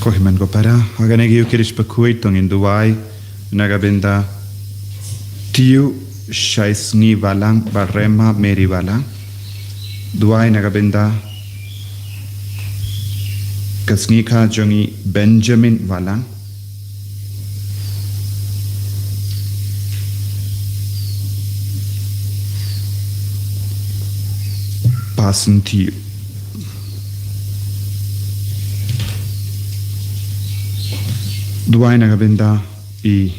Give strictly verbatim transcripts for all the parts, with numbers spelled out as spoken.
Ko hynmen ko para, ha kane ka ïing ki riewspah khuid to ngin duwai na ka bynta Tiu Shaisngi Walang bad Rema Mary Walang. Duwai na ka bynta ka sngi kha jong i Benjamin Walang. Pasen Tiu. Duwai na ka bynta i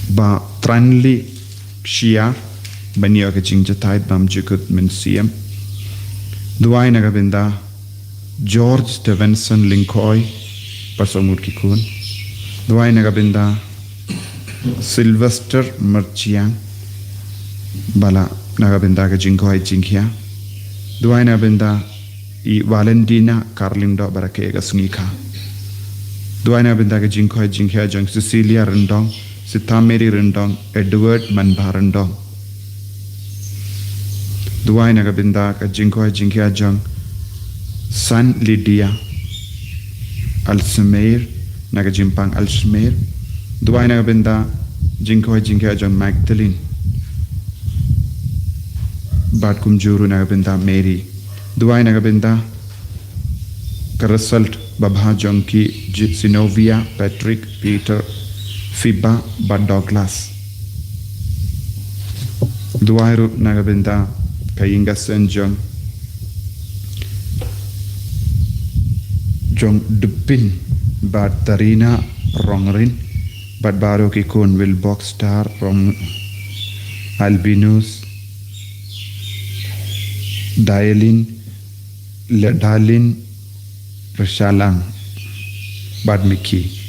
Bah Tranli Shiar, ban ïoh ka jingjahthait bym jukut mynsiem. Duwai na ka bynta George Stevenson Lyngkhoi, ba sngewmut ki khun. Duwai na ka bynta Sylvester Marchiang, ba la na ka bynta ka jingkoit jingkhiah. Duwai na ka bynta i Valentina Karlyngdoh, ba rakhe ka sngi kha. Duwai na ka bynta ka jingkoit jingkhiah jong Cecilia Ryndong, Sita Mary Ryndong, Edward Manbha Ryndong. Duwai na ka bynta ka jingkoit jingkhiah jong San Lydia Alsmeir, na ka jingpang Alsmeir. Duwai na ka bynta jingkoit jingkhiah jong Magdalene bad kumjuh ruh na ka bynta Mary. Duwai na ka bynta ka result babha jong ki Ji-, Zinovia, Patrick, Peter, Fiba bad Douglas. Duwai ruh na ka bynta ka ïing ka sem jong, jong Dupin bad Tarina Rongrin bad baroh ki khun, Wilbox Star Rong, Albinus, Dialin, Ledalin, Reshalang bad Miki.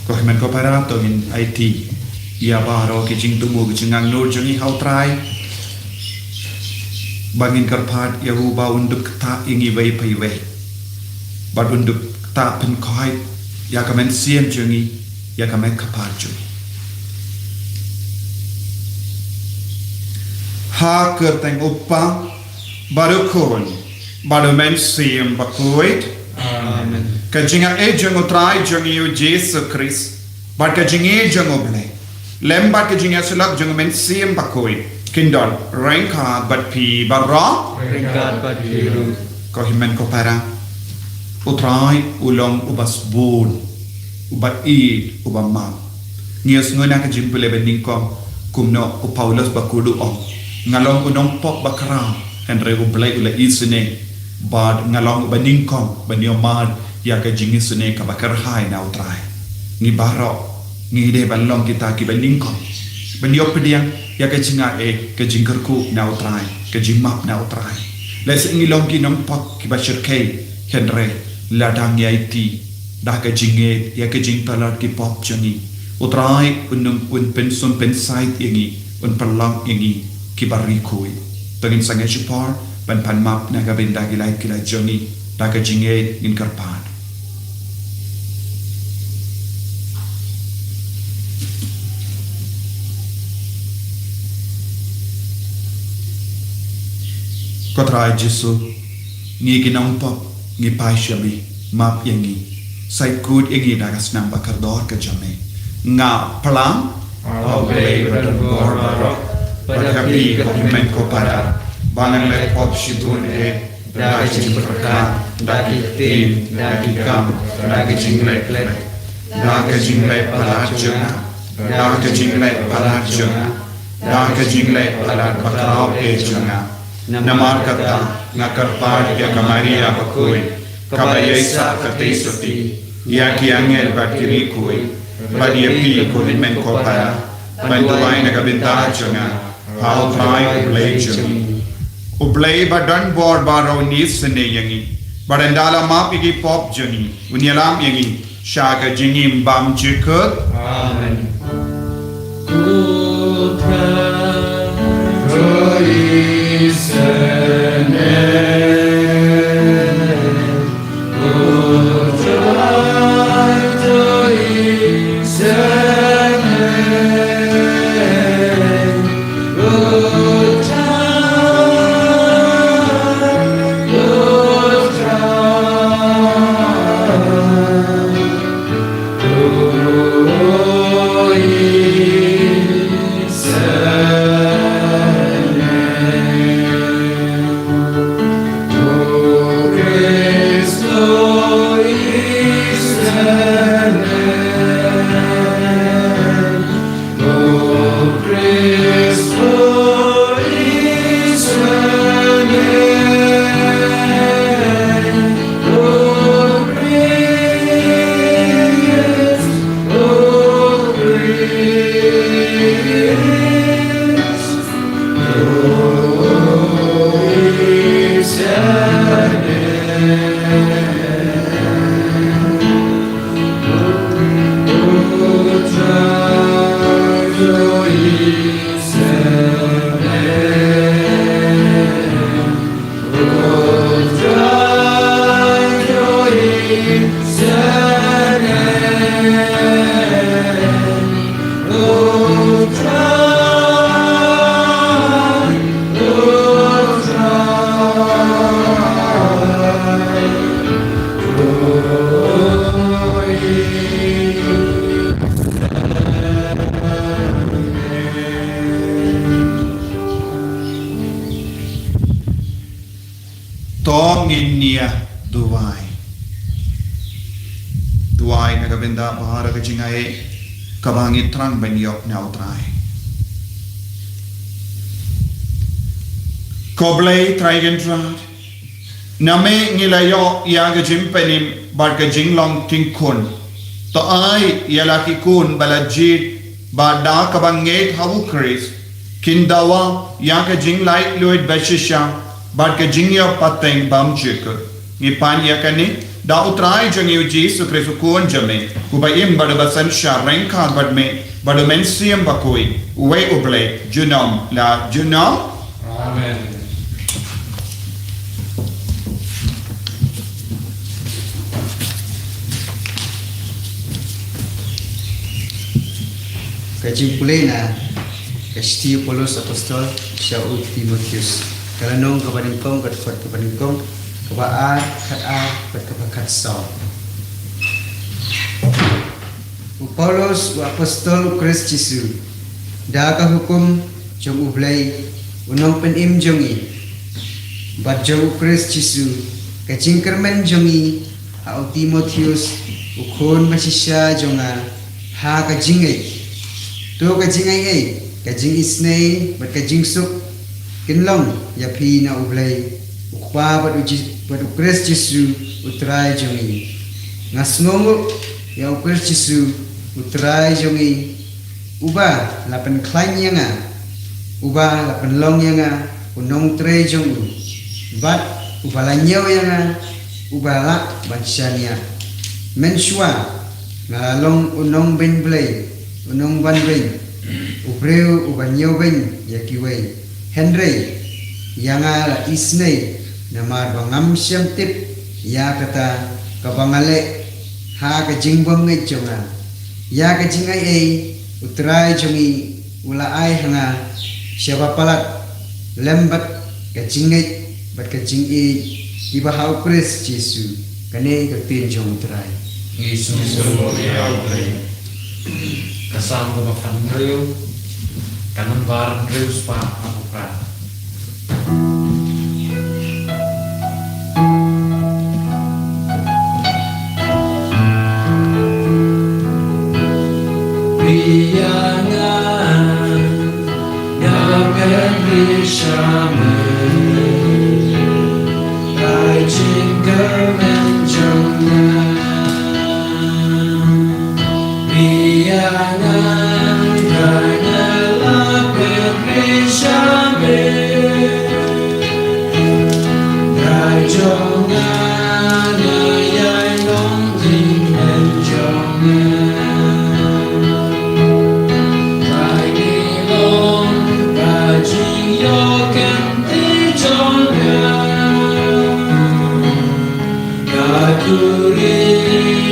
Ko hynmen ko para, to ngin aiti ïa baroh ki jingthmu ki jingangnud jong ngi ha u Trai, ba ngin kyrpad ïa u ba un dup ktah ïa ngi iwei pa iwei, bad un dup ktah pynkhuid ïa ka mynsiem jong ngi ïa ka met ka phad jong ngi. Ha ka kyrteng u Kpa, bad u Khun, bad u Mynsiem Bakhuid. Amen. Ka jingai jong u Trai jong ngi u Jisu Khrist, bad ka jingïeit jong u Blei, lem bad ka jingïasyllok jong u Mynsiem Bakhuid, kin don ryngkat bad phi baroh. Ryngkat bad phi ruh. Ko hynmen ko para, u Trai u long uba sbun, uba ïeit, uba map. Ngi ïohsngew na ka jingpule ba nyngkong kumno u Paulus bakhuid u ong, nga long u nongpop bakhraw, hynrei u Blei u la isynei bad nga long uba nyngkong ban ïoh mad ïa ka jingisynei kaba kyrhai na u Trai. Ngi baroh ngi dei ban long kita kiba nyngkong ban ïoh pdiang ïa ka jingai, ka jingkyrkhu na u Trai, ka jingmap na u Trai. Lehse ngi long ki nongpop kiba shyrkhei, hynrei lada ngi aiti da ka jingngeit ïa ka jingtlot ki pop jong ngi, u Trai un, un pynsum pynsaid ïa ngi, un pynlong ïa ngi kiba ri khuid. To ngin sangeh shipor ban pan map na ka bynta ki lait ki lait jong ngi. Da ka jingngeit ngin kyrpad. Ko Trai Jisu, ngi ki nongpop ngi phai sha me, map ïa ngi, sait kut ïa ngi da ka snam ba kordor ka jong me. Nga phlang ha u Blei badonbor baroh, bad ha phi ko hynmen ko para, ba ngan leh pop shibun eh, da ka jingpyrkhat, da ki ktien, da ki kam, da ka jingleh palat, da ka jingleh palat jong nga, da ka jingleh palat jong nga, da ka jingleh palat bakhraw eh jong nga. Namar kata nga kyrpad ïa ka Maria bakhuid, kaba ïaisah katei shatei ïa ki angel bad ki ri khuid, bad ïa phi ko hynmen ko para, ban duwai na ka bynta jong nga ha u Trai u Blei jong ngi. U Blei badonbor baroh un isynei ïa ngi, bad ynda la map ïa ki pop jong ngi, un ïalam ïa ngi sha ka jingim bymjukut. Amen. To ngin ïa duwai. Duwai na ka bynta baroh ka jingai kaba ngi thrang ban ïoh na u Trai. Ko Blei Trai Kynrad, na me ngi la ïoh ïa ka jingpynim bad ka jinglong tyngkhun. To ai ïa la ki khun ba la jied bad da kaba ngeit ha u Khrist, kin dawa ïa ka jinglaitluid ba shisha bad ka jingïoh pateng bymjukut. Ngi pan ïa kane Da U Trai jong ngi U Jisu Khrist U Khun jong me, uba im bad uba synshar ryngkat bad me bad U Mynsiem Bakhuid, uwei U Blei, junom la junom. Amen. Ka jingpule na ka shithi U Paulus Apostol sha u Timotheus. Ka lynnong kaba nyngkong, ka dkhot kaba nyngkong, kaba ar, khat ar bad kaba khat saw. U Paulus, u apostol U Khrist Jisu, da ka hukum jong U Blei U Nongpynim jong ngi, bad jong U Khrist Jisu ka jingkyrmen jong ngi, ha u Timotheus, u khun bashisha jong nga, ha ka jingngeit. To ka jingaiei, ka jingisynei bad ka jingsuk kin long ïa phi na U Blei U Kpa bad U Ji-, bad U Khrist Jisu U Trai jong ngi. Nga sngewnguh ïa U Khrist Jisu U Trai jong ngi, uba la pynkhlaiñ ïa nga, uba la pynlong ïa nga u nongtrei jong u, bad uba la ñiew ïa nga, uba lah ban shaniah. Mynshuwa nga la long u nongbeiñ Blei, u nongbanbeiñ, u briew uba ñiewbeiñ ïa kiwei. Hynrei ïa nga la isynei, namar ba ngam shym tip ïa kata kaba nga leh ha ka jingbymngeit jong nga. Ïa ka jingaiei U Trai jong ngi u la ai ha nga shaba palat, lem bad ka jingngeit bad ka jingïeit kiba ha U Khrist Jisu. Kane ka ktien jong U Trai. Ngi sngewbha ïa U Blei. Ka Salm kaba khathynriew, ka nombar hynriew spah arphew phra. Ïa nga, nga pynrit sha me, ai jingkyrmen jong nga. Ïa nga, nga la pynrit sha me. Trai jong nga, nga ïai long jingkmen jong nga. Trai ngi long ka jingïohkynti jong nga. Ka duri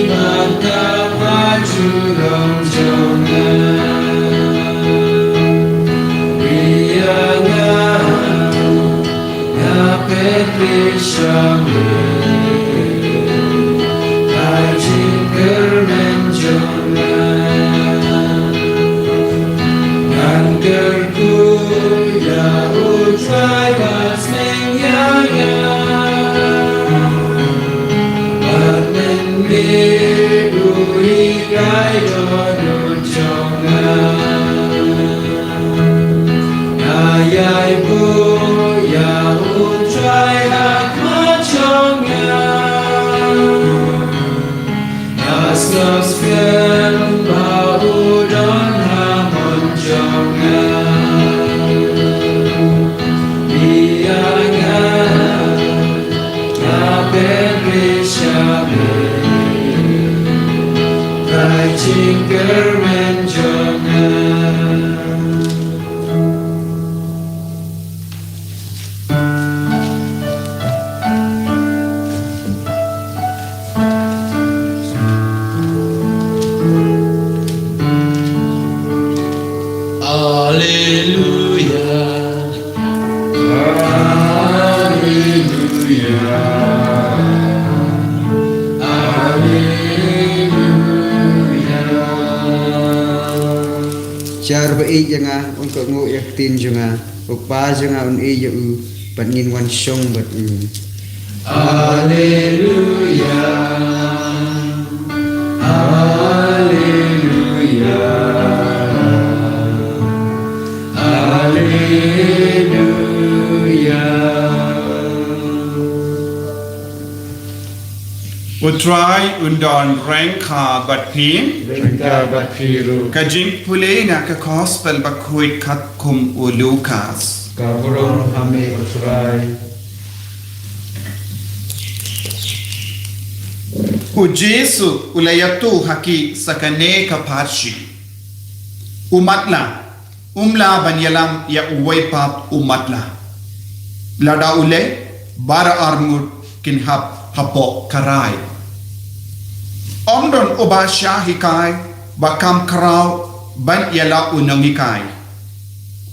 bad ka pajulong jong nga. Ïa nga, nga pynrit sha me, ai jingkyrmen jong nga. Ngan kyrkhu ïa U Trai ba seng ïa nga. Bad mynmiet u hikai dohnud jong nga. Nga ïai buh ïa U Trai ha khmat jong nga. Nga sngewskhem ba u don ha mon jong nga. Ïa nga, nga pynrit sha me, Trai jingkyrmen jong nga. Alleluia. Alleluia. Alleluia. Jar ba ïeit ïa nga, un kohnguh ïa ka ktien jong nga. U Kpa jong nga un ïeit ïa u, bad ngin wan shong bad u. Alleluia. Alleluia. Alleluia. U Trai un don ryngkat bad phi. Ryngkat bad phi ruh. Ka jingpule na ka Gospel bakhuid katkum u Lukas. Ka burom ha me, U Trai. U Jisu u la ïathuh ha ki sa kane ka pharshi: U matlah um lah ban ïalam ïa uwei pat u matlah. Lada u leh, baroh arngut kin hap hapoh ka rai. Ym don uba shah hikai ba kham khraw ban ïa la u nonghikai.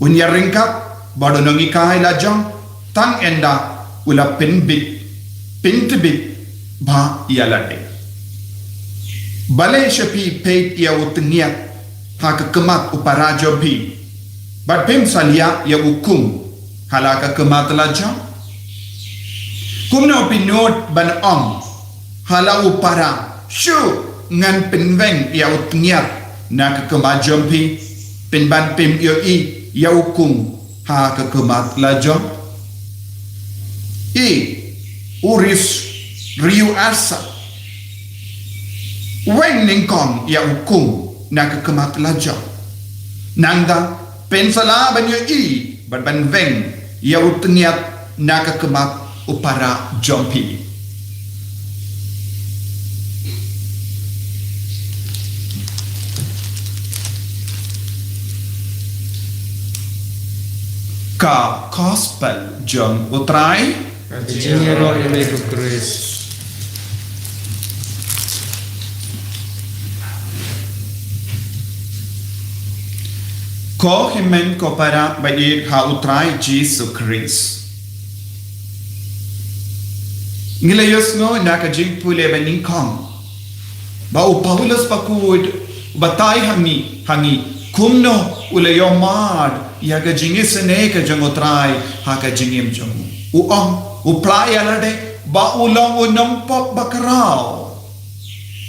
Un ïaryngkat bad u nonghikai lajong tang ynda u la pynbit, pyntbit bha ïa lade. Balei sha phi peit ïa u tngiat ha ka khmat u para jong phi, bad phim salia ïa u kum ha la ka khmat lajong? Kumno phi nud ban ong ha la u para: Shu, ngan pynweng ïa u tngiat na ka khmat jong phi, pynban phim ïohi ïa u kum ha ka khmat lajong? I, u ris riu arsa: Weng nyngkong ïa u kum na ka khmat lajong, nangta phin sa lah ban ïohi bad ban weng ïa u tngiat na ka khmat u para jong phi. Ka Gospel jong u Trai. Ka jingïaroh ïa me ko Khrist. Ko hynmen ko para ba ïeit ha u Trai Jisu Khrist. Ngi la ïohsngew na ka jingpule ba nyngkong ba u Paulus bakhuid u batai ha ngi, ha ngi kumno u la ïohmad ïa ka jingisynei ka jong u Trai ha ka jingim jong u. U ong, u phla ïa lade ba u long u nongpop bakhraw.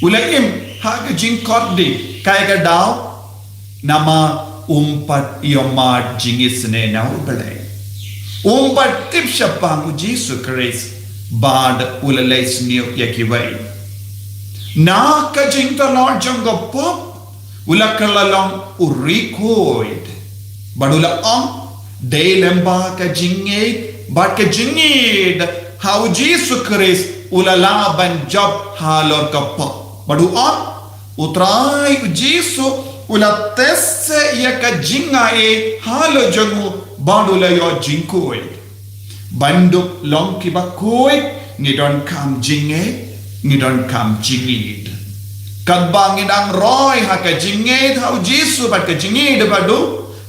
U la im ha ka jingkordit, kaei ka daw? Namar um pat ïohmad jingisynei na U Blei. Um pat tip shaphang u Jisu Khrist bad u la leh sniew ïa kiwei. Na ka jingtylli jong ka pop, u la kylla long u rikhuid. Bad u la ong, dei lyngba ka jingngeit bad ka jingïeid ha u Jisu Khrist u la lah ban jop halor ka pop. Bad u ong, u Trai u Jisu u la test ïa ka jingai halor jong u bad u la ïoh jingkhuid. Ban dup long kiba khuid, ngi donkam jingngeit, ngi donkam jingïeid. Katba ngi dang roi ha ka jingngeit ha u Jisu bad ka jingïeid bad u,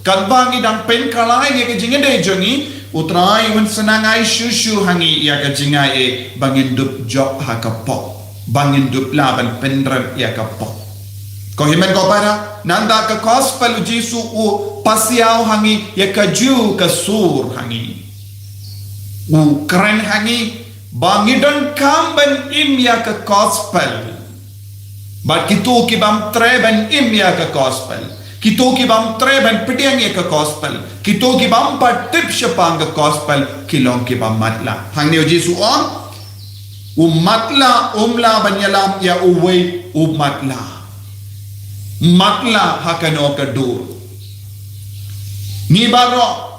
katba ngi dang pynkylla ïa ka jingïeid jong ngi, u Trai un sa nang ai shuh shuh ha ngi ïa ka jingai ba ngin dup jop ha ka pop, ba ngin dup lah ban pynrem ïa ka pop. Ko hynmen ko para, nangta ka Gospel u Jisu u pasiaw ha ngi ïa ka juh ka sur ha ngi. U kren ha ngi ba ngi donkam ban im ïa ka Gospel. Bad kito ki bym treh ban im ïa ka Gospel, kito ki bym treh ban pdiang ïa ka Gospel, kito ki bym pat tip shaphang ka Gospel, ki long kiba matlah. Hangne u Jisu u ong, u matlah um lah ban ïalam ïa uwei u matlah. Matlah ha kano ka dur? Ngi baroh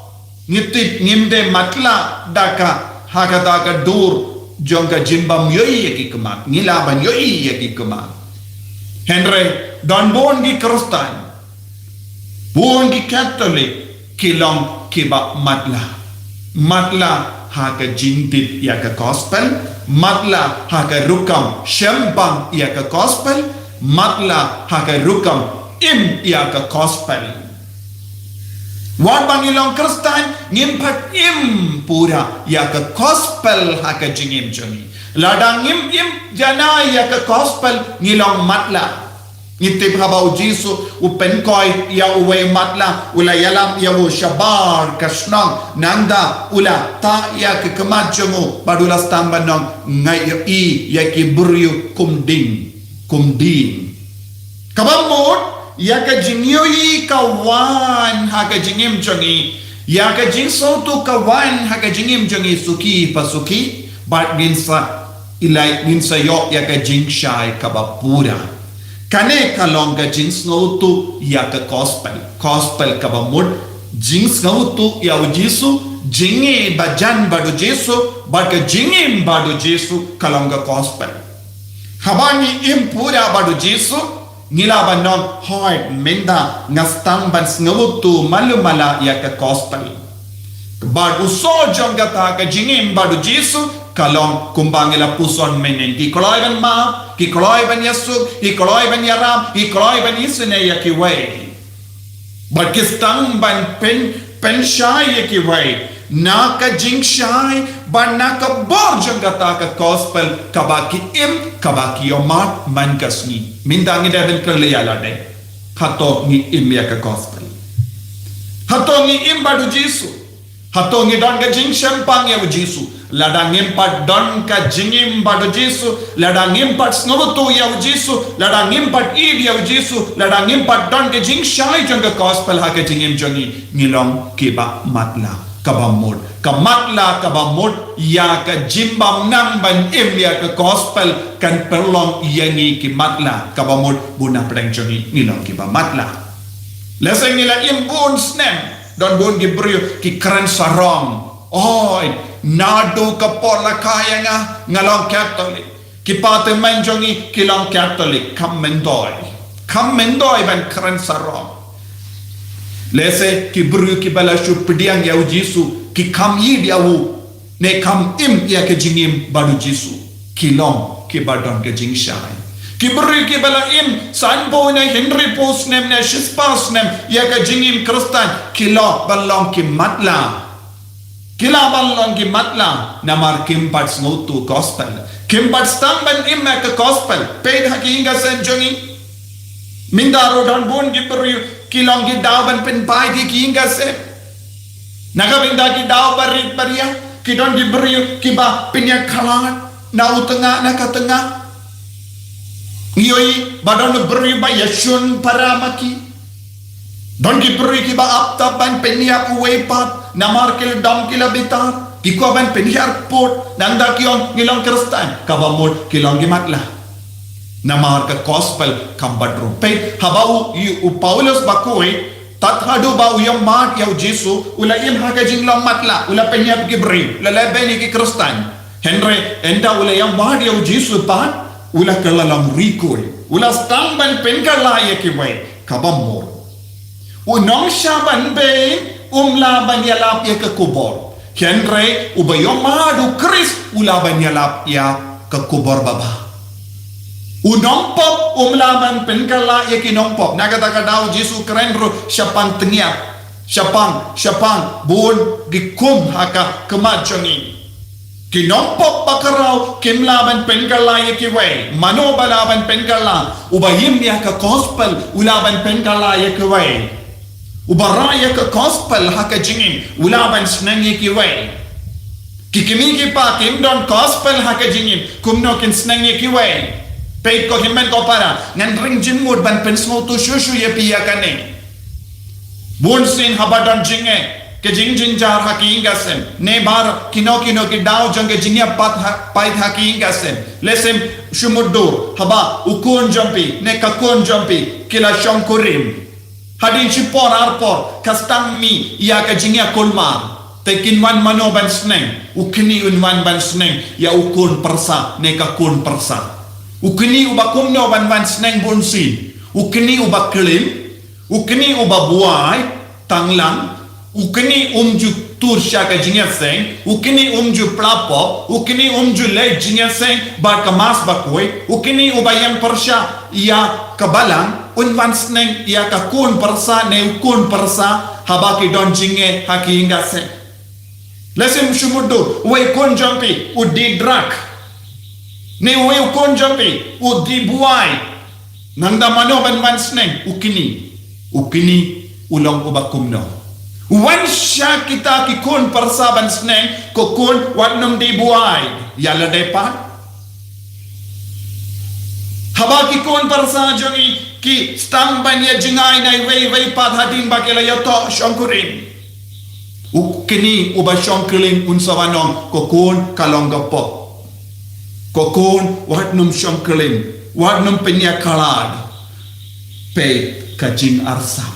ngi tip ngim dei matlah da ka ha kata ka dur jong ka jingbym ïohi ïa ki khmat. Ngi lah ban ïohi ïa ki khmat. Hynrei don bun ki Khristan, bun ki Katholik ki long kiba matlah. Matlah ha ka jingtip ïa ka Gospel, matlah ha ka rukom shemphang ïa ka Gospel, matlah ha ka rukom im ïa ka Gospel. Wat ba ngi long Khristan, ngim pat im pura ïa ka Gospel ha ka jingim jong ngi. Lada ngim im janai ïa ka Gospel, ngi long matlah. Ngi tip haba u Jisu u pynkoi ïa uwei u matlah, u la ïalam ïa u shabar ka shnong, nangta u la tah ïa ka khmat jong u bad u la sdang ban ong, nga ïohi ïa ki briew kum ding, kum ding. Kaba mut, ïa ka jingïohi ka wan ha ka jingim jong ngi, ïa ka jingsngewthuh ka wan ha ka jingim jong ngi suki pa suki, bad ngin sa ïaleh, ngin sa ïoh ïa ka jingshai kaba pura. Kane ka long ka jingsngewthuh ïa ka Gospel. Gospel kaba mut jingsngewthuh ïa u Jisu, jingïeit ba jan bad u Jisu, bad ka jingim bad u Jisu, ka long ka Gospel. Haba ngi im pura bad u Jisu, ngi lah ban ong, hooid, mynta nga sdang ban sngewthuh malu mala ïa ka gospel. Bad u sor jong kata ka jingim bad u Jisu ka long kumba ngi la puson mynhynnin, ki kloi ban map, ki kloi ban ïasuk, ki kloi ban ïarap, ki kloi ban isynei ïa kiwei. Bad ki sdang ban pyn, pynshai ïa kiwei na ka jingshai bad na ka bor jong kata ka gospel kaba ki im, kaba ki ïohmad man ka sngi. Mynta ngi dei ban kylli ïa lade, hato ngi im ïa ka gospel? Hato ngi im bad u Jisu? Hato ngi don ka jingshemphang ïa u Jisu? Lada ngim pat don ka jingim bad u Jisu, lada ngim pat sngewthuh ïa u Jisu, lada ngim pat ïeit ïa u Jisu, lada ngim pat don ka jingshai jong ka gospel ha ka jingim jong ngi, ngi long kiba matlah. Kaba mut, ka matlah kaba mut ïa ka jingbym nang ban im ïa ka gospel kan pynlong ïa ngi ki matlah. Kaba mut bun na pdeng jong ngi ngi long kiba matlah. Lehse ngi la im bun snem, don bun ki briew ki kren sarong. Oi, naduh ka por la kha ïa nga, nga long Katholik. Ki pateng man jong ngi ki long Katholik, kam myntoi. Kam myntoi ban kren sarong. Lehse ki briew kiba la shu pdiang ïa u Jisu ki kam ïeit ïa u, ne kam im ïa ka jingim bad u Jisu, ki long kiba don ka jingshai. Ki briew kiba la im sanphew ne hynriewphew snem ne shispah snem ïa ka jingim Khristan, ki lah ban long ki matlah. Ki lah ban long ki matlah namar kim pat sngewthuh gospel. Kim pat sdang ban im ïa ka gospel. Peit ha ki ïing ki sem jong ngi. Mynta ruh don bun ki briew ki long ki daw ban pynphai ki ïing ki sem. Na ka bynta ki daw barit baria, ki don ki briew kiba pynïakhlad na u tnga na ka tnga. Ngi ïohi ba don u briew ba ïashun para ma ki. Don ki briew kiba ap tap ban pynïap uwei pat namar ki la dom ki la bitar. Ki kwah ban pynhiar put, nangta ki ong ngi long Khristan. Kaba mut ki long ki matlah. Namar ka gospel kam pat rung. Peit haba u, u Paulus bakhuid, tad haduh ba u ïohmad ïa u Jisu, u la im ha ka jinglong matlah, u la pynïap ki briew, u la leh beiñ ïa ki Khristan. Hynrei ynda u la ïohmad ïa u Jisu pat, u la kylla long rikui. U la sdang ban pynkylla ïa kiwei. Kaba mut, u nongshah ban beiñ um lah ban ïalap ïa ka kubur. Hynrei uba ïohmad u Khrist u lah ban ïalap ïa ka kubur babha. U nongpop um lah ban pynkylla ïa ki nongpop. Na kata ka daw u Jisu u kren ruh shaphang tngiat. Shaphang, shaphang bun ki kum ha ka khmat jong ngi. Ki nongpop bakhraw kim lah ban pynkylla ïa kiwei. Mano ba lah ban pynkylla? Uba im ïa ka gospel u lah ban pynkylla ïa kiwei. Uba rah ïa ka gospel ha ka jingim u lah ban sneng ïa kiwei. Ki kmie ki kpa kim don gospel ha ka jingim, kumno kin sneng ïa kiwei? Peit ko hynmen ko para, ngan ring jingmut ban pynsngewthuh shuh shuh ïa phi ïa kane. Bunsien haba don jingeh, ka jingjynjar ha ki ïing ki sem, ne baroh kino kino ki daw jong ka jingïapait ha, pait ha ki ïing ki sem. Lehse shu mutdur haba u khun jong phi ne ka khun jong phi ki la shongkurim. Hadien shi por ar por ka sdang mih ïa ka jingïakulmar. Te kin wan mano ban sneng? U kmie un wan ban sneng ïa u khun pyrsa ne ka khun pyrsa. U kmie uba kumno ban wan sneng bunsien? U kmie uba klim, u kmie uba buaid tang lang, u kmie um ju tur sha ka jingïaseng, u kmie um ju pla pop, u kmie um ju leit jingïaseng bad ka Mass Bakhuid, u kmie uba ïeng pyrshah ïa ka balang un wan sneng ïa ka khun pyrsa ne u khun pyrsa haba ki don jingeh ha ki ïing ki sem. Lehse shu mutdur, uwei u khun jong phi u die drug, ne uwei u khun jong phi u die buaid. Nangta mano ban wan sneng? U kmie. U kmie u long uba kumno? Wan sha kita ki khun pyrsa ban sneng, ko khun wat nym die buaid. Ïa lade pat. Haba ki khun pyrsa jong ngi ki sdang ban ïa jngai na iwei iwei pat hadien ba ki la ïoh to shongkurim, u kmie uba shongkurim un sa wan ong, ko khun ka long ka pop. Ko khun wat nym shongkurim, wat nym pynïakhlad. Peit ka jingarsa.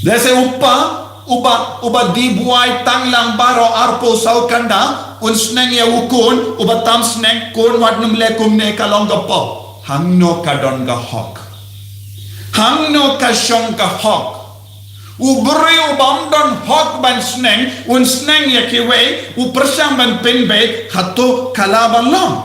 Lehse u kpa uba, uba die buaid tang lang baroh arphew saw kynda, Un sneng ïa u khun, uba tam sneng, khun wat nym leh kumne ka long ka pop. Hangno ka don ka hok? Hangno ka shong ka hok? U briew u bym don hok ban sneng, un sneng ïa kiwei, u pyrshang ban pynbeit, hato ka lah ban long?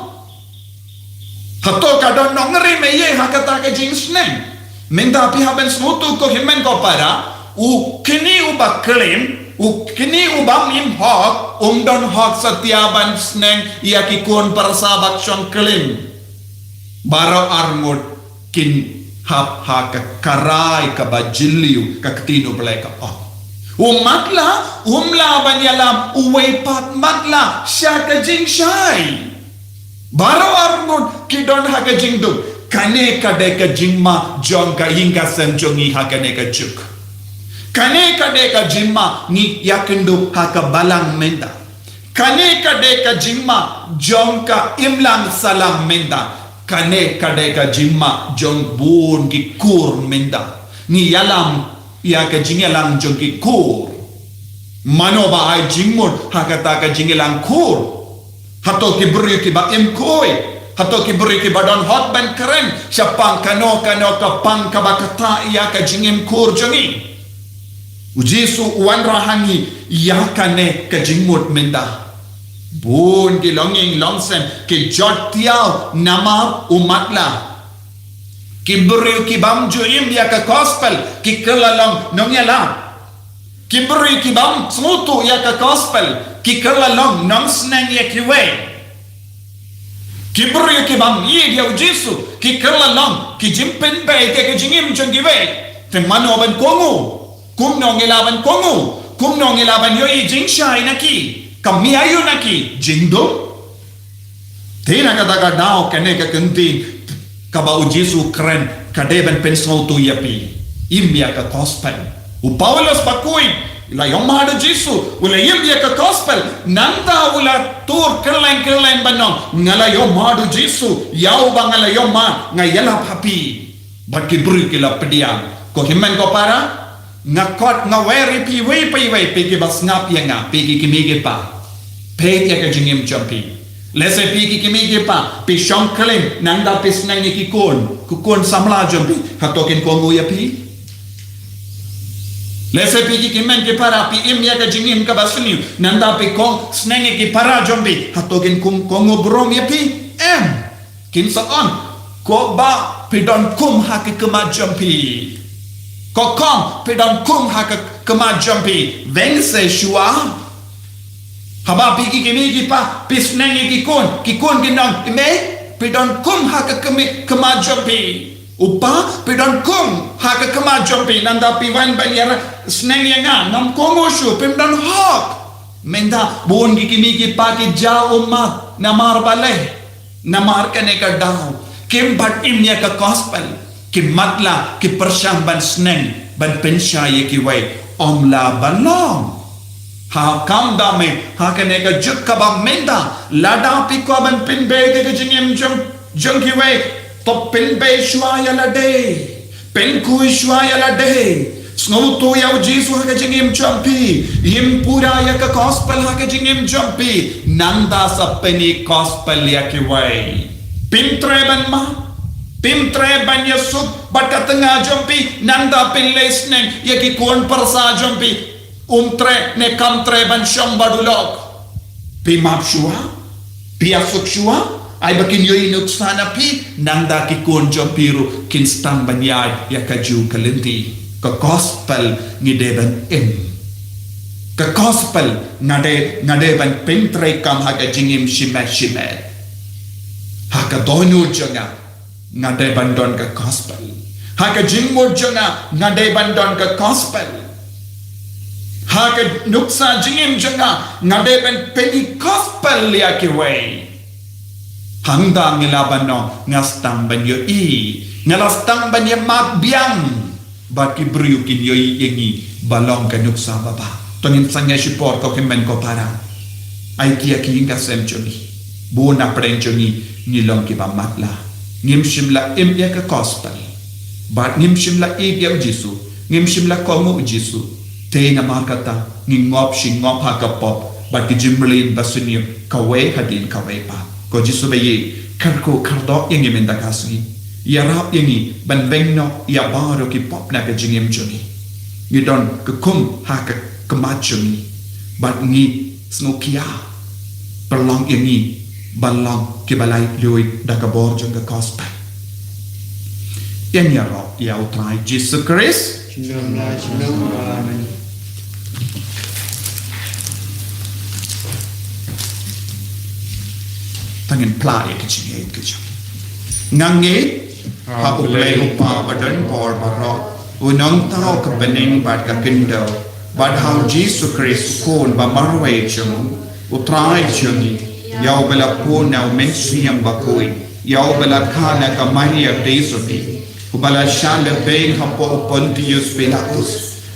Hato ka don nongrim ïa ha kata ka jingsneng? Mynta phi hap ban sngewthuh ko hynmen ko para, u kine uba klim, u kine uba im hok, um don hok satia ban sneng ïa ki khun pyrsa ba shong klim. Baroh arngut kin hap ha ka karai kaba jylliew ka ktien U Blei ka ong. U matlah, um lah ban ïalam uwei pat matlah sha ka jingshai. Baroh arngut ki don ha ka jingduk. Kane ka dei ka jingma jong ka ïing ka sem jong ngi ha kane ka juk. Kane ka dei ka jingma ngi ïakynduh ha ka balang mynta. Kane ka dei ka jingma jong ka imlang sahlang mynta. Kane ka dei ka jingma jong bun ki kur mynta. Ngi ïalam ïa ka jingïalang jong ki kur. Mano ba ai jingmut ha kata ka jingïalang kur? Hato ki briew kiba im khuid? Hato ki briew kiba don hok ban kren shaphang kano kano ka pang kaba ktah ïa ka jingim kur jong ngi? U Jisu u wanrah ha ngi ïa kane ka jingmut mynta. Bun ki longïing longsem ki jot thiaw namar u matlah. Ki briew ki bym ju im ïa ka gospel ki kylla long nongïalam. Ki briew ki bym sngewthuh ïa ka gospel ki kylla long nongsneng ïa kiwei. Ki briew ki bym ïeit ïa u Jisu ki kylla long ki jingpynbeit ïa ka jingim jong kiwei. Te mano ban kohnguh? Kumno ngi lah ban kohnguh? Kumno ngi lah ban ïohi jingshai na ki? Ka mih aïu na ki? Jingdum? Te na kata ka daw kane ka ktien kaba u Jisu u kren ka dei ban pynsngewthuh ïa phi. Im ïa ka gospel. U Paulus bakhuid u la ïohmad u Jisu, u la im ïa ka gospel. Nangta u la tur kylleng kylleng ban ong, nga la ïohmad u Jisu, ïa uba nga la ïohmad, nga ïalap ha phi. Bad ki briew ki la pdiang. Ko hynmen ko para, nga khot nga wer ïa phi iwei pa iwei, phi kiba sngap ïa nga, phi ki kmie ki kpa. Peit ïa ka jingim jong phi. Lehse phi ki kmie ki kpa phi shong klim, nangta phi sneng ïa ki khun, ki khun samla jong phi, hato kin kohnguh ïa phi? Lehse phi ki hynmen ki para phi im ïa ka jingim kaba sniew, nangta phi khang sneng ïa ki para jong phi, hato kin kohnguh burom ïa phi? Em. Kin sa ong, ko bah, phi don kum ha ka khmat jong phi. Ko kong, phi don kum ha ka khmat jong phi. Weng se shuwa. Haba phi ki kmie ki kpa phi sneng ïa ki khun, ki khun kin ong, i mei, phi don kum ha ka khmat jong phi. U pa, phi don kum ha ka khmat jong phi. Nangta phi wan ban ïa sneng ïa nga, ngam kohnguh shuh, phim don hok. Mynta bun ki kmie ki kpa ki jaw ummat namar balei? Namar kane ka daw kim pat im ïa ka gospel, ki matlah, ki pyrshang ban sneng, ban pynshai ïa kiwei. Ym lah ban long. Ha kam da me, ha kane ka juk kaba mynta, lada phi kwah ban pynbeit ïa ka jingim jong, jong kiwei, to pynbeit shuwa ïa lade. Pynkhuid shuwa ïa lade. Sngewthuh ïa u Jisu ha ka jingim jong phi. Im pura ïa ka gospel ha ka jingim jong phi. Nangta sa pyni gospel ïa kiwei. Phim treh ban mad, phim treh ban ïasuk bad ka tnga jong phi. Nangta phin leh sneng ïa ki khun pyrsa jong phi. Um treh ne kam treh ban shong bad u lok. Phi map shuwa, phi ïasuk shuwa, ai ba kin ïohi nuksa na phi, nangta ki khun jong phi ruh kin sdang ban ïaid ïa kajuh ka lynti. Ka gospel ngi dei ban im. Ka gospel nga dei, nga dei ban pyntreikam ha ka jingim shimet shimet. Ha ka dohnud jong nga, nga dei ban don ka gospel. Ha ka jingmut jong nga, nga dei ban don ka gospel. Ha ka nuksa jingim jong nga, nga dei ban pyni gospel ïa kiwei. Hangta ngi lah ban ong, nga sdang ban ïohi, nga la sdang ban ïa mad biang. Bad ki briew kin ïohi ïa ngi ba long ka nuksa babha. To ngin sangeh shipor ko hynmen ko para. Ai ki ïa ki ïing ka sem jong ngi. Bun na pdeng jong ngi ngi long kiba matlah. Ngim shym la im ïa ka gospel. Bad ngim shym la ïeit ïa u Jisu. Ngim shym la kohnguh u Jisu. Te namar kata ngi ngop shi ngop ha ka pop. bad ki jingmlien basniew kawei hadien kawei pat. Ko Jisu ba ïeit, kyrkhu kyrdoh ïa ngi mynta ka sngi. Ïarap ïa ngi ban beng noh ïa baroh ki pop na ka jingim jong ngi. Ngi don ka kum ha ka khmat jong ngi bad ngi sngewkhia. Pynlong ïa ngi ban long kiba laitluid da ka bor jong ka gospel. Ïa ngi ïaroh ïa U Trai Jisu Khrist. Junom la junom. Amen. To ngin phla ïa ka jingngeit ka jong. Nga ngeit ha U Blei U Kpa badonbor baroh, U Nongthaw ka bneng bad ka khyndew, bad ha U Jisu Khrist U Khun ba marwei jong u, U Trai jong ngi, ïa uba la pun na U Mynsiem Bakhuid, ïa uba la kha na ka Maria Theisotti, uba la shah lehbeiñ hapoh u Pontius Pilatus,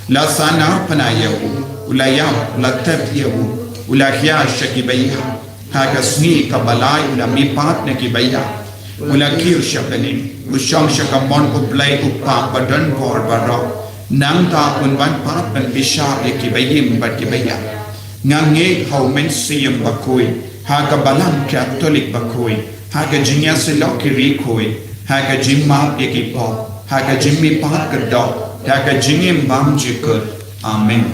la sahnarphna ïa u, u la ïap, u la tep ïa u, u la hiar sha kiba ïap, ha ka sngi kaba lai u la mihpat na kiba ïap, u la kiew sha bneng, u shong sha kamon U Blei U Kpa badonbor baroh, nangta un wan pat ban bishar ïa kiba im bad kiba ïap. Nga ngeit ha U Mynsiem Bakhuid, ha ka Balang Katholik bakhuid, ha ka jingïasyllok ki riewkhuid, ha ka jingmap ïa ki pop, ha ka jingmihpat ka doh, ha ka jingim bymjukut. Amen.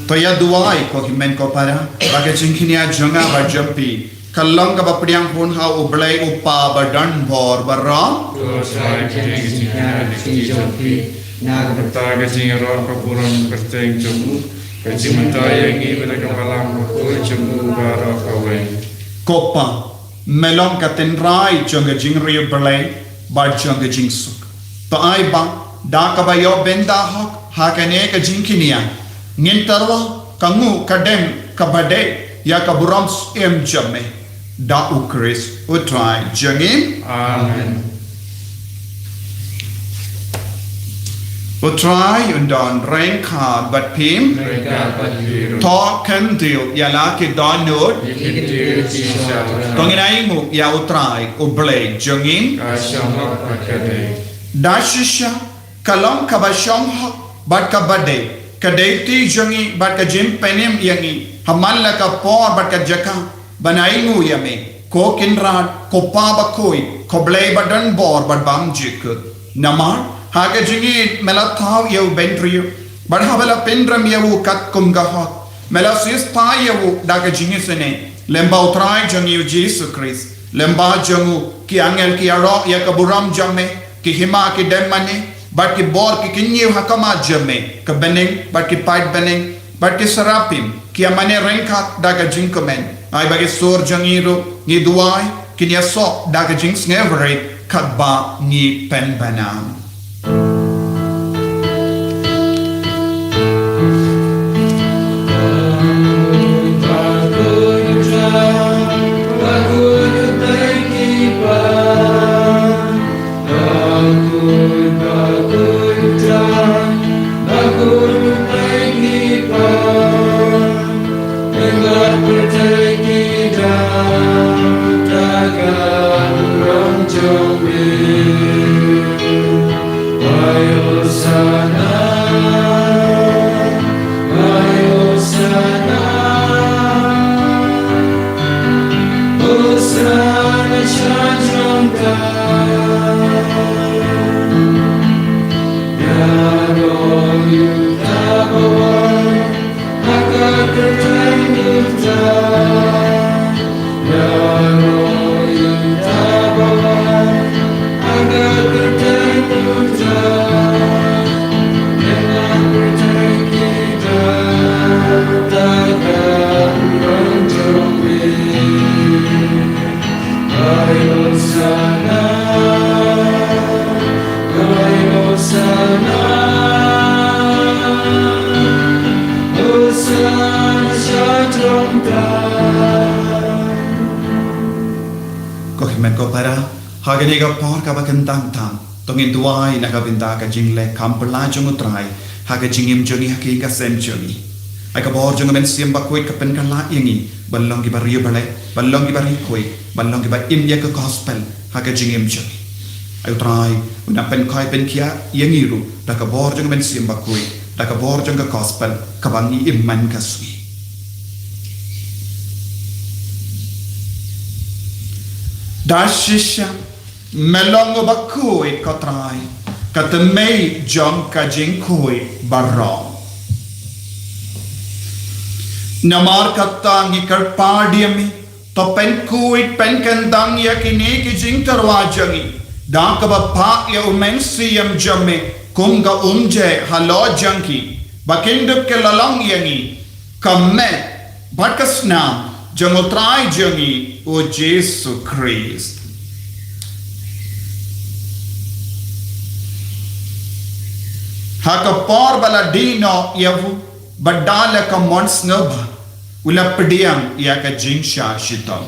To ïa duwai ko hynmen ko para, ba ka jingkñia jong nga bad jong phi ka long kaba pdiang hun ha U Blei U Kpa badonbor baroh. To sa ka jingkñia jong phi na ka bynta ka jingïaroh ka burom kyrteng jong u, ka jingmyntoi ïa ngi bad ka Balang bakhuid jong u baroh kawei. Ko Pa, me long ka tynrai jong ka jingriewblei bad jong ka jingsuk. To ai ba da kaba ïoh bynta hok ha kane ka jingkñia, ngin tyrwa ka nguh ka dem kaba dei ïa ka burom syiem jong me. Da U Khrist U Trai jong ngi. Amen. U Trai un don ryngkat bad phi. Ryngkat bad phi ruh. To kyndit ïa la ki dohnud. Ki kyndit shisha. To ngin ainguh ïa U Trai U Blei jong ngi. Ka shong hok bad ka dei. Da shisha ka long kaba shong hok bad kaba dei, ka dei ti jong ngi bad ka jingpynim ïa ngi ha man la ka por bad ka jaka ban ainguh ïa me, ko Kynrad, ko Pa bakhuid, ko Blei badonbor bad bymjukut. Namar ha ka jingïeit me la thaw ïa u bynriew, bad haba la pynrem ïa u katkum ka hok, me la siewspah ïa u da ka jingisynei. Lem ba U Trai jong ngi U Jisu Khrist, lem ba jong u ki angel ki ïaroh ïa ka burom jong me, ki hima ki dem mane bad ki bor ki kyñiew ha khmat jong me, ka bneng bad ki paidbneng bad ki serapim ki ïa mane ryngkat da ka jingkmen. Ai ba ki sur jong ngi ruh, ngi duwai, kin ïasoh da ka jingsngewrit katba ngi pynbna. Ïa ka por kaba kyntang tam, to ngin duwai na ka bynta ka jingleh kham pla jong U Trai ha ka jingim jong ngi, ha ka ïing ka sem jong ngi. Ai ka bor jong U Mynsiem Bakhuid ka pynkylla ïa ngi ban long kiba riewblei, ban long kiba riewkhuid, ban long kiba im ïa ka gospel ha ka jingim jong ngi. Ai U Trai un nang pynkhoi pynkhiah ïa ngi ruh da ka bor jong U Mynsiem Bakhuid, da ka bor jong ka gospel kaba ngi im man ka sngi. Da shisha me long uba khuid, ko Trai, ka tymmen jong ka jingkhuid baroh. Namar kata ngi kyrpad ïa me, to pynkhuid pynkyntang ïa kine ki jingtyrwa jong ngi da kaba phah ïa U Mynsiem jong me kum ka umjai halor jong ki, ba kin dup ki la long ïa ngi ka met bad ka snam jong U Trai jong ngi U Jisu Khrist. Ha ka por ba la die noh ïa u, bad da la ka mon sngewbha, u la pdiang ïa ka jingshah shitom.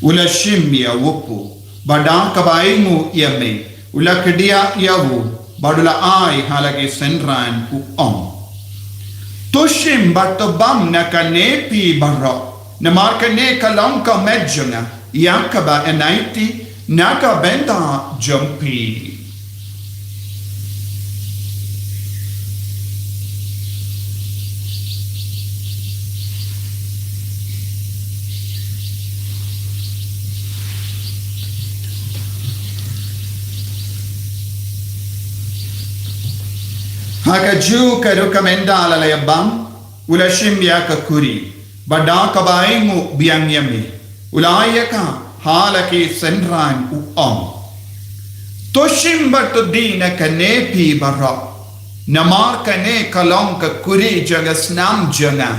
U la shim ïa u kpu, bad da kaba ainguh ïa me, u la kdiah ïa u, bad u la ai ha la ki synran, u ong: To shim bad to bam na kane phi baroh, namar kane ka long ka met jong nga, ïa kaba yn aiti na ka bynta jong phi. Ha kajuh ka rukom ynda la ïa bam, u la shim ïa ka kuri, bad da kaba ainguh biang ïa me, u la ai ïa ka ha la ki synran, u ong: To shim bad to die na kane phi baroh, namar kane ka long ka kuri jong ka snam jong nga,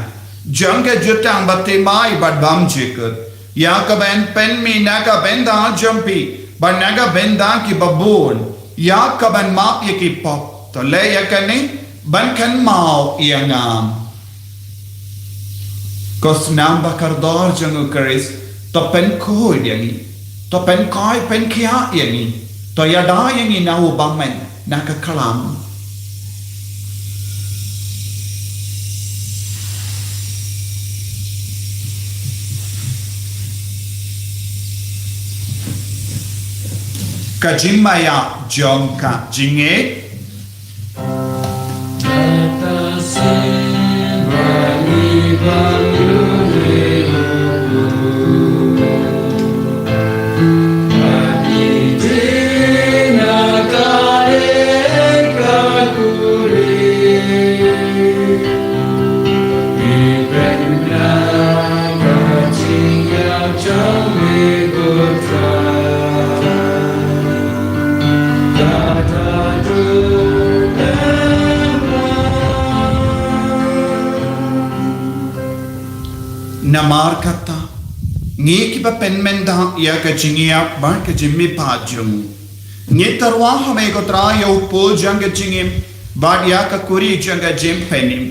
jong ka jutang bathymmai bad bymjukut, ïa kaban pynmih na ka bynta jong phi bad na ka bynta kiba bun, ïa kaban map ïa ki pop. To leh ïa kane ban kynmaw ïa nga. Ko snam ba kordor jong U Khrist, to pynkhuid ïa ngi, to pynkhoi pynkhiah ïa ngi, to ïada ïa ngi na u bymman na ka khlam. Ka jingmaïa jong ka jingngeit. Namar kata, ngi kiba pynmyndah ïa ka jingïap bad ka jingmihpat jong u, ngi tyrwa ha me ko Trai ïa u kpu jong ka jingim bad ïa ka kuri jong ka jingpynim.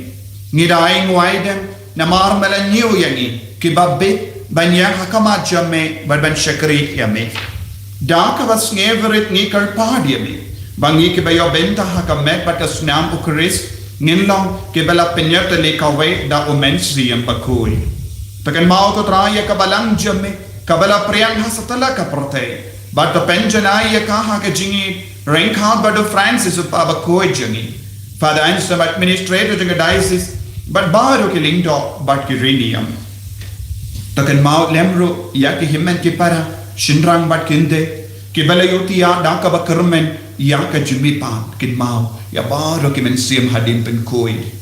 Ngi da ai nguaidam namar me la ñiew ïa ngi kiba bit ban ïeng ha khmat jong me bad ban shakri ïa me. Da kaba sngewrit ngi kyrpad ïa me ba ngi kiba ïoh bynta ha ka met bad ka snam U Khrist ngin long kiba la pynïatylli kawei da U Mynsiem Bakhuid. To kynmaw ko Trai ïa ka balang jong me kaba la phriang ha satlak ka pyrthei, bad to pynjanai ïa ka ha ka jingïeit ryngkat bad u Francis u Papa bakhuid jong ngi, Father Anselm, administrator jong ka diocese, bad baroh ki lyngdoh bad ki riewniam. To kynmaw lem ruh ïa ki hynmen ki para, shynrang bad kynthei, kiba la ïohthiah da kaba kyrmen ïa ka jingmihpat. Kynmaw ïa baroh ki mynsiem hadien pynkhuid.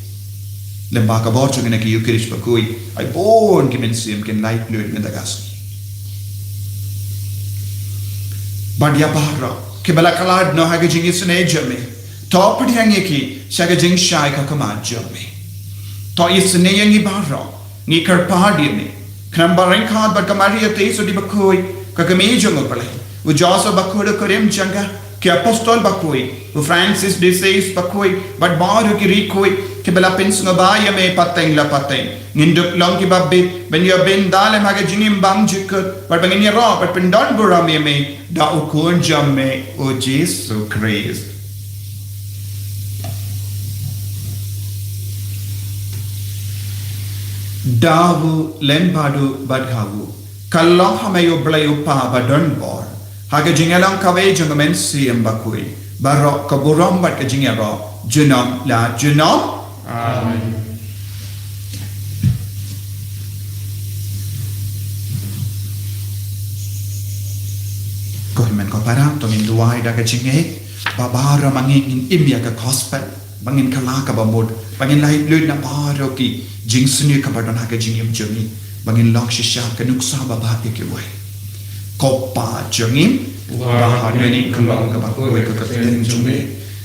Lem bad ka bor jong ngi na ka Eukharist bakhuid, ai bun ki mynsiem kin laitluid mynta ka sngi. Bad ïa baroh kiba la khlad noh ha ka jingisynei jong me, to pdiang ïa ki sha ka jingshai ka khmat jong me. To isynei ïa ngi baroh, ngi kyrpad ïa me, khnang ba ryngkat bad ka Maria Theisotti bakhuid, ka kmie jong U Blei, u Joseph bakhuid u kurim jong ka, ki apostol bakhuid, u Francis de Sales bakhuid, bad baroh ki riewkhuid kiba la pynsngewbha ïa me pateng la pateng. Ngin dup long kiba bit ban ïoh bynta lem ha ka jingim bymjukut, bad ba ngin ïaroh bad pyndonburom ïa me da u Khun jong me, u Jisu Khrist. Da u lem bad u bad ha u, ka long ha me, u Blei u Kpa badonbor, ha ka jingïalong kawei jong u Mynsiem Bakhuid, baroh ka burom bad ka jingïaroh junom la junom. Amen. Ko hynmen ko para, to ngin duwai da ka jingngeit ba baroh ma ngi ngin im ïa ka gospel, ba ngin kylla kaba mut, ba ngin lait lut na baroh ki jingsniew kaba don ha ka jingim jong ngi, ba ngin long shisha ka nuksa babha ïa kiwei. Ko Pa jong ngi, uba ha ïing ka long kaba khuid ka kyrteng jong me,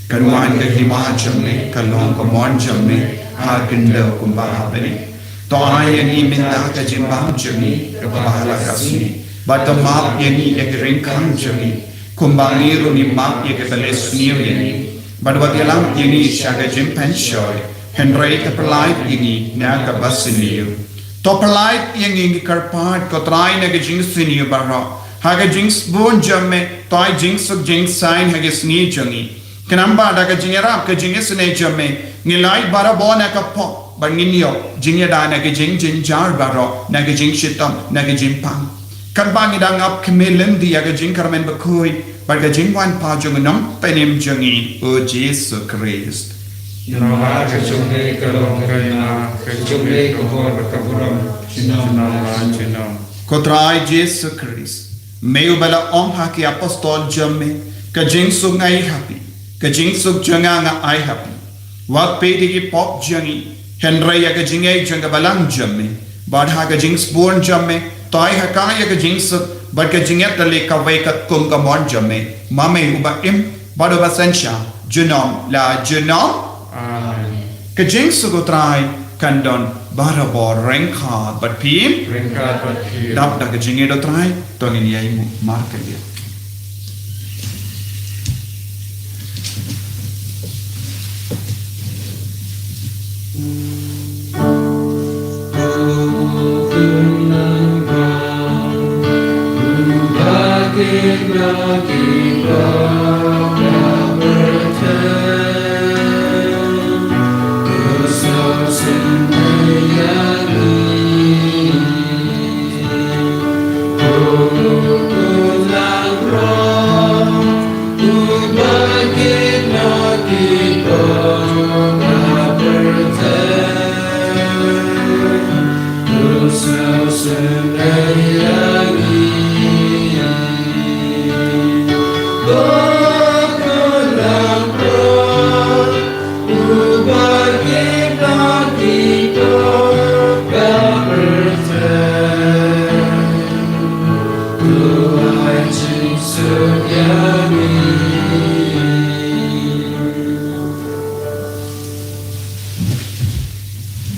kan wan ka hima jong me, kan long ka mon jong me ha khyndew kumba ha bneng. To ai ïa ngi mynta ka jingbam jong ngi kaba ha la ka sngi, bad to map ïa ngi ïa ki ryngkang jong ngi, kumba ngi ruh ngi map ïa kiba leh sniew ïa ngi. Bad wat ïalam ïa ngi sha ka jingpynshoi, hynrei to pyllait ïa ngi na kaba sniew. To pyllait ïa ngi, ngi kyrpad ko Trai, na ka jingsniew baroh, ha ka jingsbun jong me, to ai jingsuk jingsaiñ ha ka sngi jong ngi. Khnang ba da ka jingïarap ka jingisynei jong me, ngin lait barabor na ka pop, bad ngin ïoh jingïada na ka jingjynjar baroh, na ka jingshitom, na ka jingpang. Katba ngi dang ap khmih lynti ïa ka jingkyrmen bakhuid bad ka jingwan pat jong u Nongpynim jong ngi, u Jisu Khrist. Namar ka jong me ka long ka ïing, ka jong me ka bor bad ka burom, junom la junom. Ko Trai Jisu Khrist, me uba la ong ha ki apostol jong me, ka jingsuk nga ai ha phi, ka jingsuk jong nga nga ai ha phi. Wat peit ïa ki pop jong ngi, hynrei ïa ka jingngeit jong ka balang jong me. Bad ha ka jingsbun jong me, to ai ha ka ïa ka jingsuk bad ka jingïatylli kawei katkum ka mon jong me, ma me uba im bad uba synshar junom la junom. Amen. Ka jingsuk u Trai kan don barabor ryngkat bad phi. Ryngkat bad phi. Dap da ka jingïeit u Trai, to ngin ïai mut markylliang.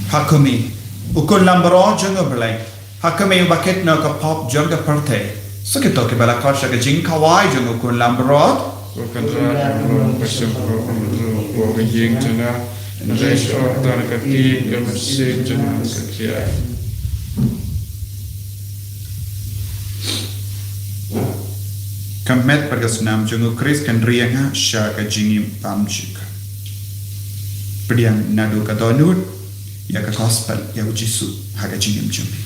Ha khmih, u Khun langbrot jong U Blei, ha khmih uba kit noh ka pop jong ka pyrthei. Sa kito kiba la khot sha ka jingkhawai jong u Khun langbrot. Ko Kynrad langbrot, ba shym kyrpad ruh ïa ka jingtyrwa, hynrei shu tang ka ktien, ka mynsiem jong nga kan thiah. Ka met bad ka snam jong U Khrist kan ri ïa nga sha ka jingim bymjukut. Pdiang naduh ka dohnud ïa ka gospel, ïa U Jisu ha ka jingim jong me.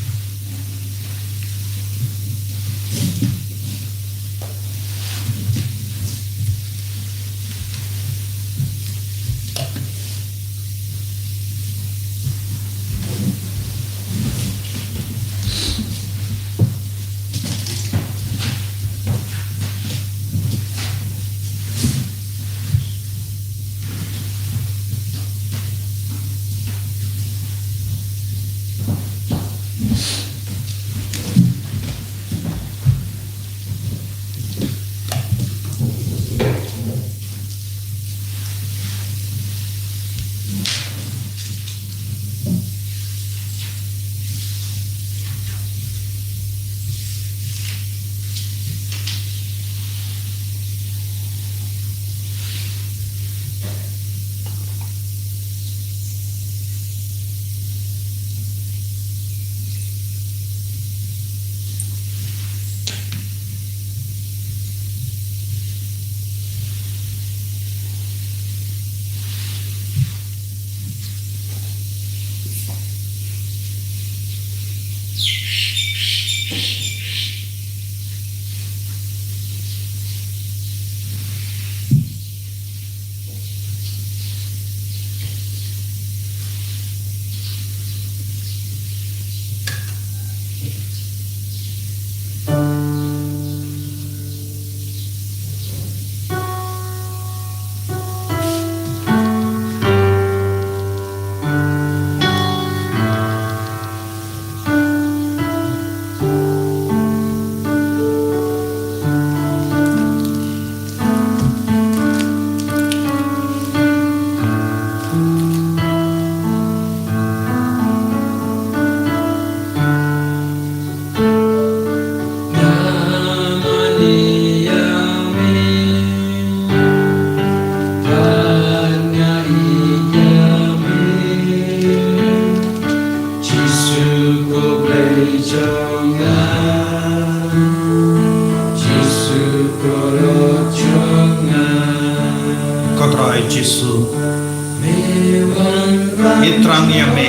Jisu, ngi thrang ïa me.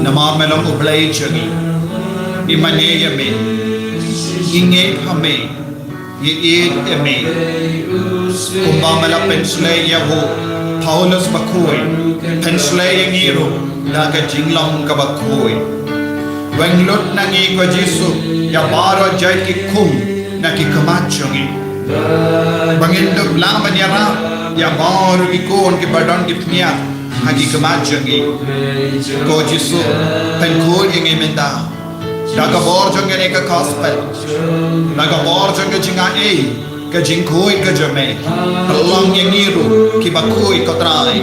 Namar me long U Blei jong ngi. Ngi mane ïa me. Ngi ngeit ha me. Ngi ïeit ïa me. Kumba me la pynshlei ïa u Paulus bakhuid, pynshlei ïa ngi ruh da ka jinglong kaba khuid. Weng lut na ngi ko Jisu ïa baroh jait ki khun na ki khmat jong ngi. Ba ngin dup lang ban ïarap ïa baroh ki khun kiba don ki pynïar ha ki khmat jong ngi. Ko Jisu, pynkhuid ïa ngi mynta da ka bor jong kane ka gospel, da ka bor jong ka jingai, ka jingkhuid ka jong me. Pynlong ïa ngi ruh kiba khuid ko Trai.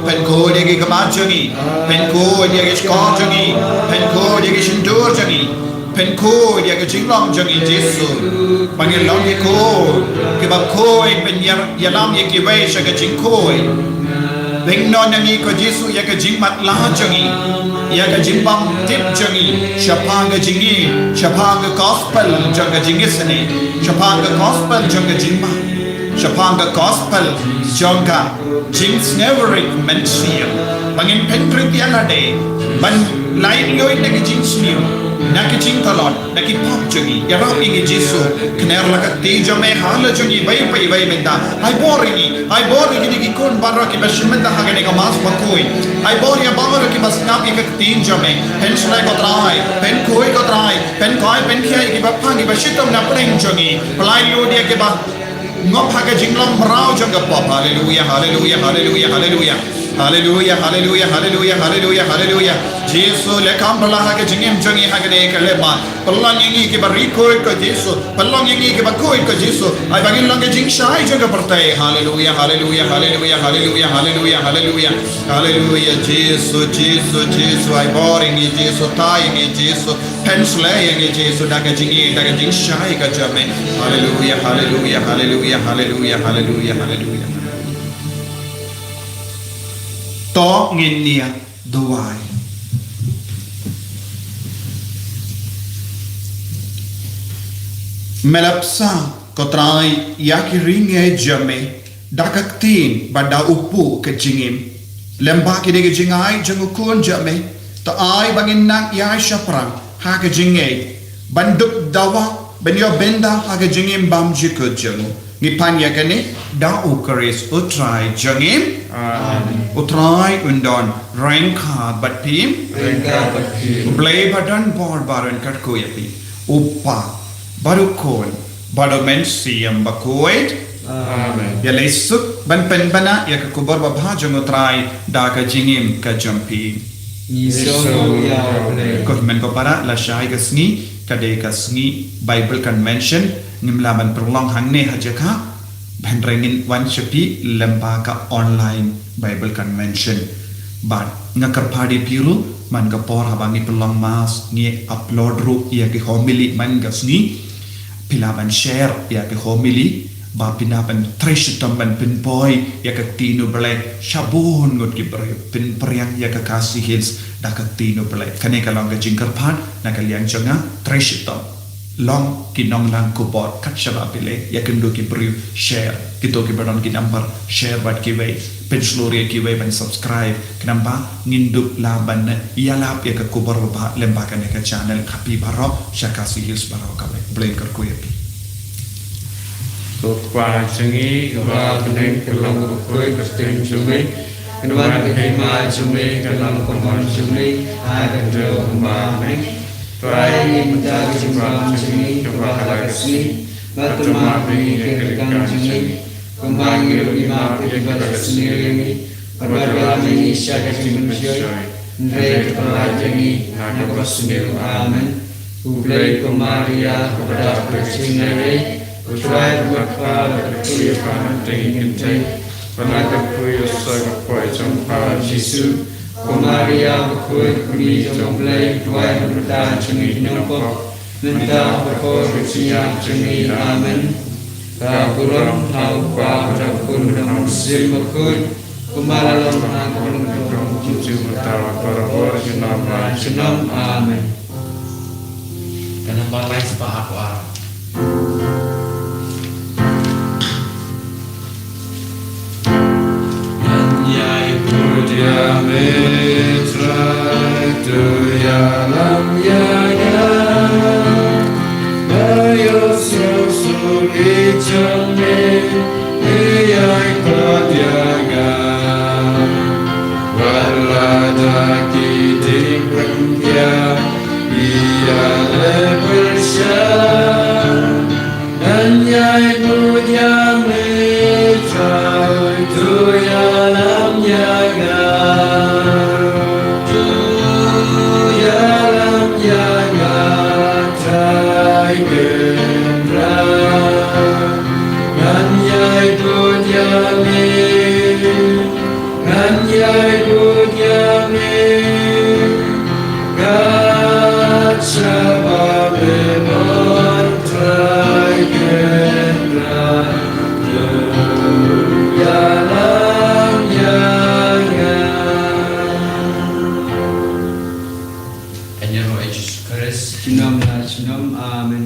Pynkhuid ïa ki khmat jong ngi, pynkhuid ïa ki shkor jong ngi, pynkhuid ïa ki shyntur jong ngi, pynkhuid ïa ka jinglong jong ngi Jisu. Ba ngin long ki khun kiba khuid, pynïar ïalam ïa kiwei sha ka jingkhuid. Pynnoh na ngi ko Jisu ïa ka jingmatlah jong ngi, ïa ka jingbymtip jong ngi shaphang ka jingim, shaphang ka gospel jong ka jingisynei, shaphang ka gospel jong ka jingma, shaphang ka gospel jong ka jingsngewrit mynsiem. Ba ngin pynrit ïa lade ban lait luid na ki jingsniew, na ki jingtlot, na ki pop jong ngi. Ïarap ïa ngi Jisu, kner la ka kti jong me ha la jong ngi bad bad bad mynta. Ai bor ïa ngi, ai bor ïa ngi ki khun baroh kiba shim mynta ha kane ka Mass bakhuid. Ai bor ïa baroh kiba sngap ïa ka ktien jong me. Pynshlei ko Trai, pynkhuid ko Trai, pynkoit pynkhia ïa kiba phang kiba shitom na pdeng jong ngi. Pyllait luid ïa kiba ngop ha ka jinglong mraw jong ka pop. Haleluia, haleluia, haleluia, haleluia. Haleluia, haleluia, haleluia, haleluia, haleluia. Jisu, leh kam pala ha ka jingim jong ngi ha kane ka lehma. Pynlong ïa ngi kiba ri khuid ko Jisu. Pynlong ïa ngi kiba khuid ko Jisu. Ai ba ngin long ka jingshai jong ka pyrthei. Haleluia, haleluia, haleluia, haleluia, haleluia, haleluia. Haleluia, Jisu, Jisu, Jisu. Ai bor ïa ngi Jisu, tai ïa ngi Jisu. Pynshlei ïa ngi Jisu da ka jingïeit, da ka jingshai ka jong me. Haleluia, haleluia, haleluia, haleluia, haleluia, haleluia. To ngin ïa duwai. Me la pynshai ko Trai ïa ki ri ngi jong me da ka ktien bad da u pu ka jingim. Lem ba ki dei ka jingai jong u khun jong me. To ai ba ngin nang ïaid shaphrang ha ka jingngeit ban dup dawa, ban ïoh bynta ha ka jingim bymjukut jong u. Ngi pan ïa kane da U Khrist U Trai jong ngi. Amen. U Trai un don ryngkat bad phi. Ryngkat bad phi. U Blei ba don bor ba ryngkat kyrkhu ïa phi. U Kpa bad U Khun bad U Mynsiem Bakhuid. Amen. Ïa leit suk ban pynbna ïa ka khubor babha jong U Trai da ka jingim ka jong phi. Ngi sngewbha ïa U Blei. Ko hynmen ko para, lashai ka sngi ka dei ka sngi Bible Convention. Ngim lah ban pynlong hangne ha jaka, hynrei ngin wan sha phi lem bad ka online Bible Convention. Bad nga kyrpad ïa phi ruh, man ka por haba ngi pynlong Mass ngi upload ruh ïa ki homily man ka sngi. Phi lah ban share ïa ki homily, ba phin lah ban trei shitom ban pynpoi ïa ka ktien U Blei sha bun ngut ki briew, pynpriang ïa ka Khasi Hills da ka ktien U Blei. Kane ka long ka jingkyrpad na ka liang jong nga, trei shitom. Long ki nonglang khubor kat shaba phi leh, ïakynduh ki briew, share. Kito kiba don ki number, share bad kiwei, pynshlur ïa kiwei ban subscribe. Khnang ba ngin dup lah ban ïalap ïa ka khubor babha lem bad kane ka channel, ha phi baroh sha Khasi Hills baroh kawei. Blei kyrkhu ïa phi. Ko Kpa jong ngi kaba ha bneng, ka long bakhuid ka kyrteng jong me. Kan wan ka hima jong me, kan long ka mon jong me ha ka khyndew kumba ha bneng. Trai, ngin ïa ka jingbam jong ngi kaba ha la ka sngi. Bad to map ïa ngi ïa ka ryngkang jong ngi, kumba ngi ruh ngi map ïa kiba la sniew ïa ngi. Bad wat lam ïa ngi sha ka jingmynshuwa, hynrei to pynlait ïa ngi na kaba sniew. Amen. U Blei ko Maria, kaba dap ka jingïeit, U Trai u bad ka Kpa, la kyrkhu ïa pha hangta ki kynthei, bad la kyrkhu ïa u kpoh jong pha u Jisu. Ko Maria bakhuid, ka Kmie jong U Blei, duwai namar kata jong ngi ki nongpop, mynta bad ha ka por ka jingïap jong ngi. Amen. Ka burom ha u Kpa bad ha u Khun bad ha u Mynsiem Bakhuid, kumba la long ha ka lyngkot, mynta bad barabor, junom la junom. Amen. Ka nambar lai spah arphew ar. Jong me, me ïai khot ïa nga. Wat la da ki diengpyndem ïa leh pyrshah, ngan ïai bud ïa me, Trai, to ïalam ïa nga. To ïalam ïa nga, Trai Kynrad. Ngan ïai bud ïa me, ngan ïai bud ïa me, kat shaba me mon, Trai Kynrad. To ïalam ïa nga. Ha ïing u Jisu Khrist. Junom la junom. Amen.